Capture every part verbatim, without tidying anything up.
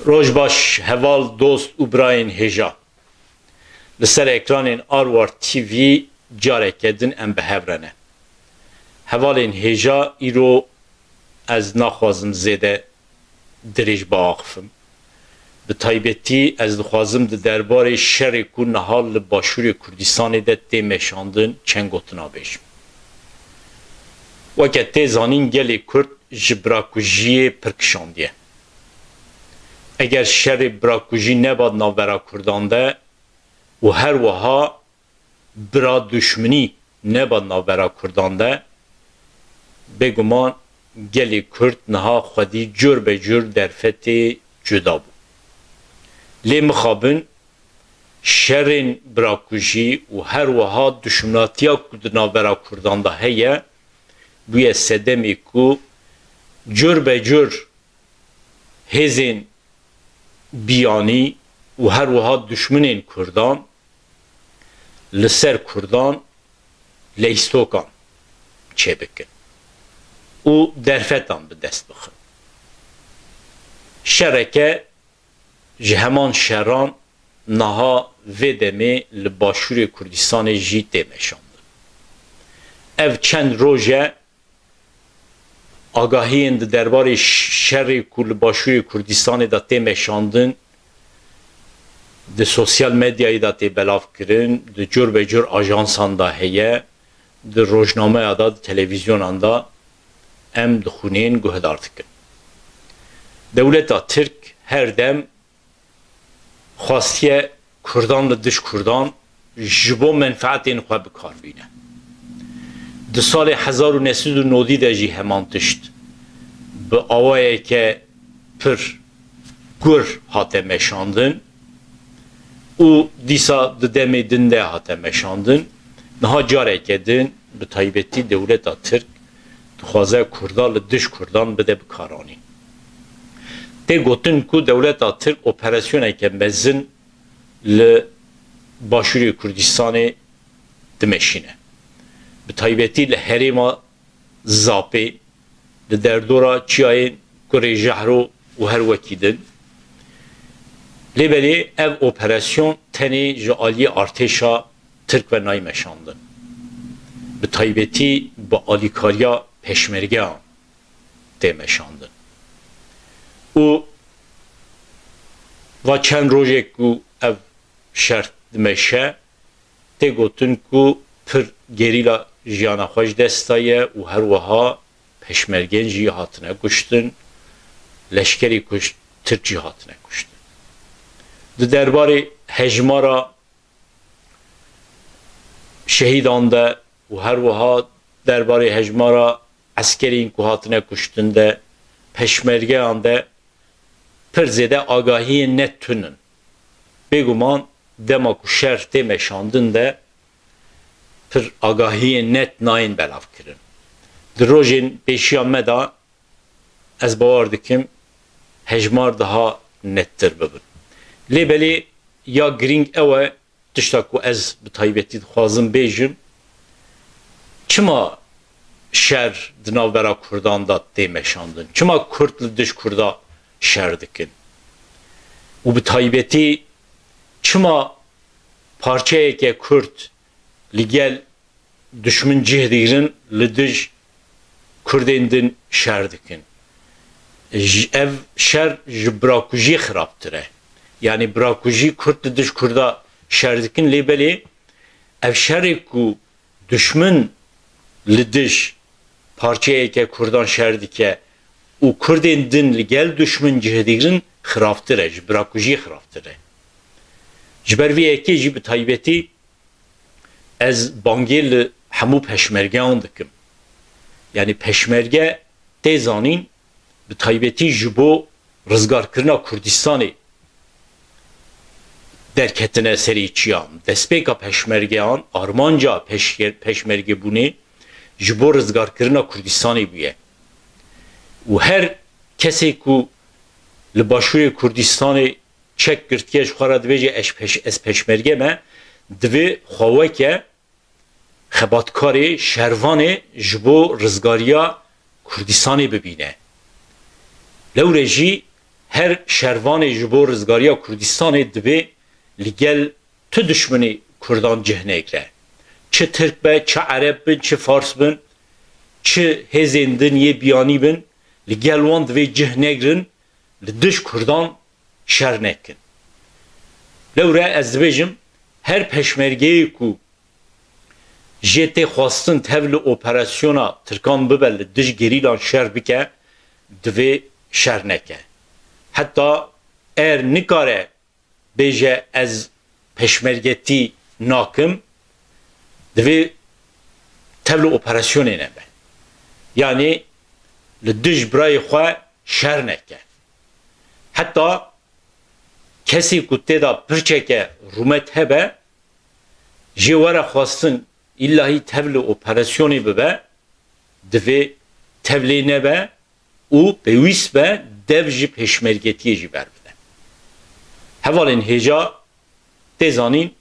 Roj baş, heval, dost û birayên hêja. Li ser ekranên Arwar T V careke din em bi hev re ne. Hevalên hêja, îro ez naxwazim zêde dirêj biaxifim. Bi taybetî ez dixwazim di derbarê şerê ku niha li Başûrê Kurdistanê de tê meşandin çend gotina bêjim. Weke tê zanîn, gelê Kurd ji birakujiyê pir kişandiye. Eger şerê birakujî neba di navbera Kurdan de û her wiha bira duşminî neba di navbera Kurdan de, bêguman gelê Kurd niha xwedî cur be cur derfetê cuda bû. Lê mixabin şerên birakujî û her wiha duşminatiya ku di navbera Kurdan de heye, bûye sedemê ku cur be cur hêzên biyanî û her wiha duşminên Kurdan li ser Kurdan leystokan çêbikin û derfetan bi dest bixin. Şereke ji heman şeran niha vê demê li Başûrê Kurdistanê jî tê meşandin. Ev çend roj e agahiyên di derbarê ş-, şerê ku li Başûrê Kurdistanê de tê meşandin, di sosyal medyayê de tê belavkirin, di cur be cur ajansan de heye, di rojnameya de, di televîzyonan de em dixwînin, guhdar dikin. Dewleta Tirk her dem xwestiye Kurdan li dij Kurdan ji bo menfeetên xwe bi kar bîne. Di salê hezar û neh sed û nodî de jî heman tişt bi awayeke pir gur hate meşandin û dîsa di demê din de hate meşandin. Niha careke din bi taybetî dewleta Tirk dixwaze Kurda li dij Kurdan bide bi karanîn. Tê gotin ku dewleta Tirk operasyoneke mezin li Başûrê Kurdistanê dimeşîne. Bi taybetî li herêma Zapê, li derdora çiyayên Kurê Jehro û her wekî din. Lê belê ev operasyon tenê ji aliyê artêşa Tirk ve nayê meşandin. Bi taybetî bi alîkariya peşmergeyan tê meşandin. Û va çend rojek ku ev şer dimeşe, tê gotin ku pir gerîla jiyana xwe ji dest daye û her wiha peşmergên jî hatine kuştin, leşkerî kuş-, Tirk jî hatine kuştin. Di derbarê hejmara şehîdan de û her wiha derbarê hejmara eskerên ku hatine kuştin de, peşmergeyan de pir zêde agahiyên net tune ne. Bêguman dema ku şer tê meşandin de pir agahiyên net nayên belavkirin. Di rojên pêşiya me de ez bawer dikim hejmar daha nettir bibin. Lê belê ya girîng ew e, tişta ku ez bi taybetî dixwazim bêjim, çima şer di navbera Kurdan de tê meşandin? Çima Kurd li dij Kurda şer dikin? Û bi taybetî çima parçeyeke Kurd li gel duşmin cih digrin, li dij Kurdên din şer dikin? Ji, ev şer ji birakujî xirabtir e. Yanî birakujî Kurd li dij Kurda şer dikin, lê belê ev şerê ku duşmin li dij parçeyeke Kurdan şer dike û Kurdên din li gel duşmin cih digrin, xirabtir e, ji birakujî xirabtir e. Ji ber vê yekê jî bi taybetî ez bangê li hemû peşmergeyan dikim. Yanî peşmerge tê zanîn, bi taybetî ji bo rizgarkirina Kurdistanê derketine serê çiyan. Destpêka peşmergeyan, armanca peşge-, peşmergebûnê ji bo rizgarkirina Kurdistanê bûye. Û her kesê ku li Başûrê Kurdistanê çek girtiye, ji xwe re dibêje, "Ez peş-, ez peşmerge me", divê xwe weke xebatkarê, şervanê ji bo rizgariya Kurdistanê bibîne. Lewre jî Her şervanê ji bo rizgariya Kurdistanê divê li gel tu dişminê Kurdan cih negre. Çi Tirk be, çi Ereb bin, çi Fars bin, çi hêzên din yê biyanî bin, li gel wan divê cih negrin, li dij Kurdan şer nekin. Lewre ez dibêjim, her peşmergeyê ku jê tê xwestin tev li operasyona Tirkan bibe, li dij gerîlan şer bike, divê şer neke. Heta er nikare bêje ez peşmergetî nakim, divê tev li operasyonê nebe. Yanî li dij birayê xwe şer neke. Heta kesê ku tê de pirçeke rûmet hebe, jê were xwestin îllahî tev li operasyonê bibe, divê tev lê nebe û pêwîst be dev ji pêşmergetiyê jî berbide. Hevalên hêja tê zanîn,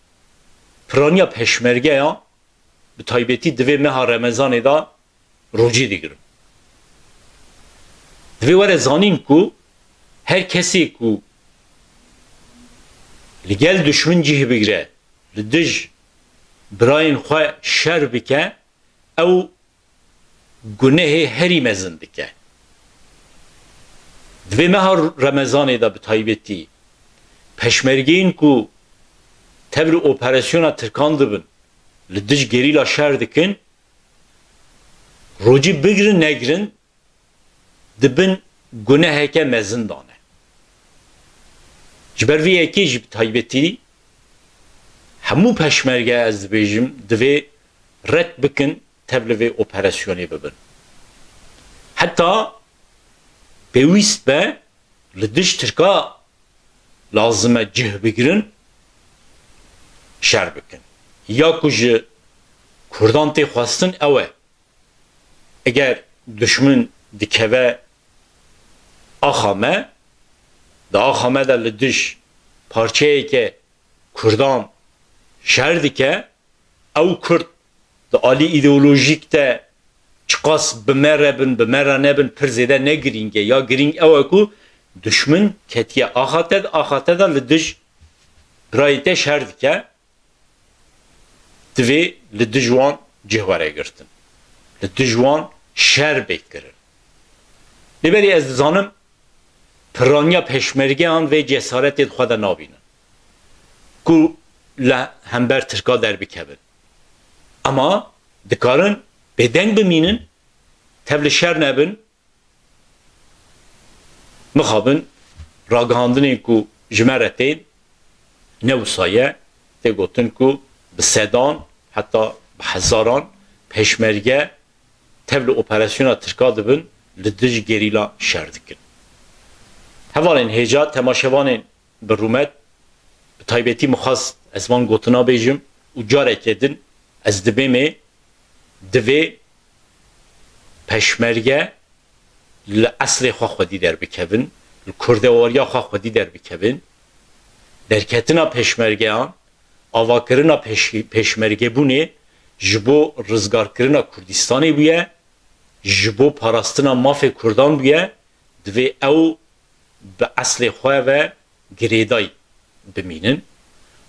piraniya peşmergeya bi taybetî di vê meha Remezanê de rojî digirin. Divê were zanîn ku her kesê ku li gel duşmin cih bigire, li dij birayên xwe şer bike, ew gunehê herî mezin dike. Di vê meha Remezanê de bi taybetî, peşmergeyên ku tev li operasyona Tirkan dibin, li dij gerîla şer dikin, rocî bigrin negirin, di bin guneheke mezin de ne. Ji ber vê yekê jî bi taybetî hemû peşmerge, ez dibêjim, divê red bikin, tev li vê operasyonê bibin. Heta pêwîst be li dij Tirka lazim e cih bigirin, şer bikin. Ya ku ji Kurdan tê xwestin ew e. Eger duşmin dikeve axa me, di axa me de li dij parçeyeke Kurdan şer dike, ew Kurd di alî îdeolojîk de çiqas bi me re bin, bi me re nebin, pir zêde ne girîng e. Ya girîng ew e ku duşmin ketiye axa te, axa te de li dij birayê te şer dike, divê li dij wan cih were girtin. Li dij wan şer bê kirin. Lê berî ez dizanim piraniya peşmergeyan vê cesaretê di xwe de nabînin ku li hember Tirka derbikevin. Ema dikarin bêdeng bimînin, tev li şer nebin, mixabin ragihandinên ku ji me re tên ne wisa ye, tê gotin ku bi sedan heta bi hezaran peşmerge tev li operasyona Tirka dibin, li dij gerîla şer dikin. Hevalên hêja, temaşevanên bi rûmet, bi taybetî min xwest ez van gotina bêjim û careke din ez dibêmê, divê peşmerge li eslê xwe xwedî derbikevin, li kurdewariya xwe xwedî derbikevin. Derketina peşmergeyan, avakirina peş-, peşmergebûnê ji bo rizgarkirina Kurdistanê bûye, ji bo parastina mafê Kurdan bûye, divê ew bi eslê xwe ve girêdayî bimînin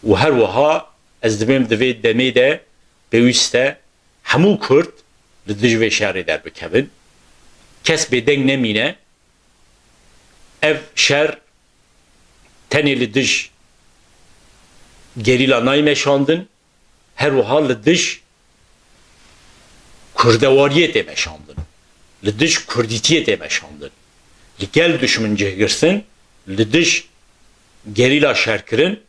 û her wiha ez dibêm di vê demê de pêwîst e hemû Kurd li dij vê şerê derbikevin. Kes bêdeng nemîne. Ev şer tenê li dij gerîla nayê meşandin, her wiha li dij kurdewariyê tê meşandin, li dij kurdîtiyê tê meşandin. Li gel duşmin cihgirtin, li dij gerîla şerkirin,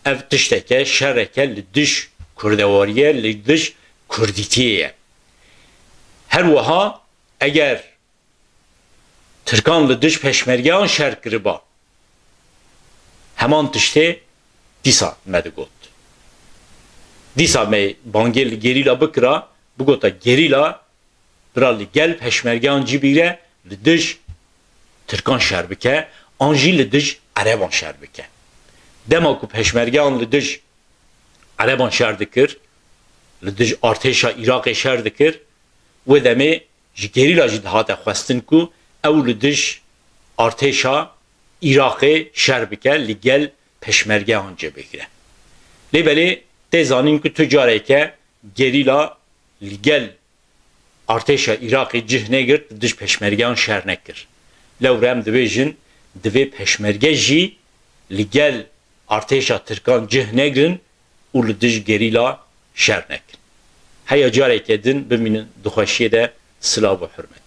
ev tişteke, şereke li dij kurdewariyê, li dij kurdîtiyê ye. Her wiha eger Tirkan li dij peşmergeyan şer kiriba, heman tiştê dîsa me digot. Dîsa me bangê li gerîla bikira, bigota gerîla bira li gel peşmergeyan cî bigire, li dij Tirkan şer bike, an jî li dij Ereban şer bike. Dema ku peşmergeyan li dij Ereban şer dikir, li dij artêşa Iraqê şer dikir, wê demê ji gerîla jî dihate xwestin ku ew li dij artêşa Iraqê şer bike, li gel peşmergeyan cih bigire. Lê belê tê zanîn ku tu careke gerîla li gel artêşa Iraqê cih negirt, li dij peşmergeyan şer nekir. Lewre em dibêjin, divê peşmerge jî li gel artêşa Tirkan cih negirin û li dij gerîla şer nekin. Heya careke din bimînin di xweşiyê de, silav û hurmet.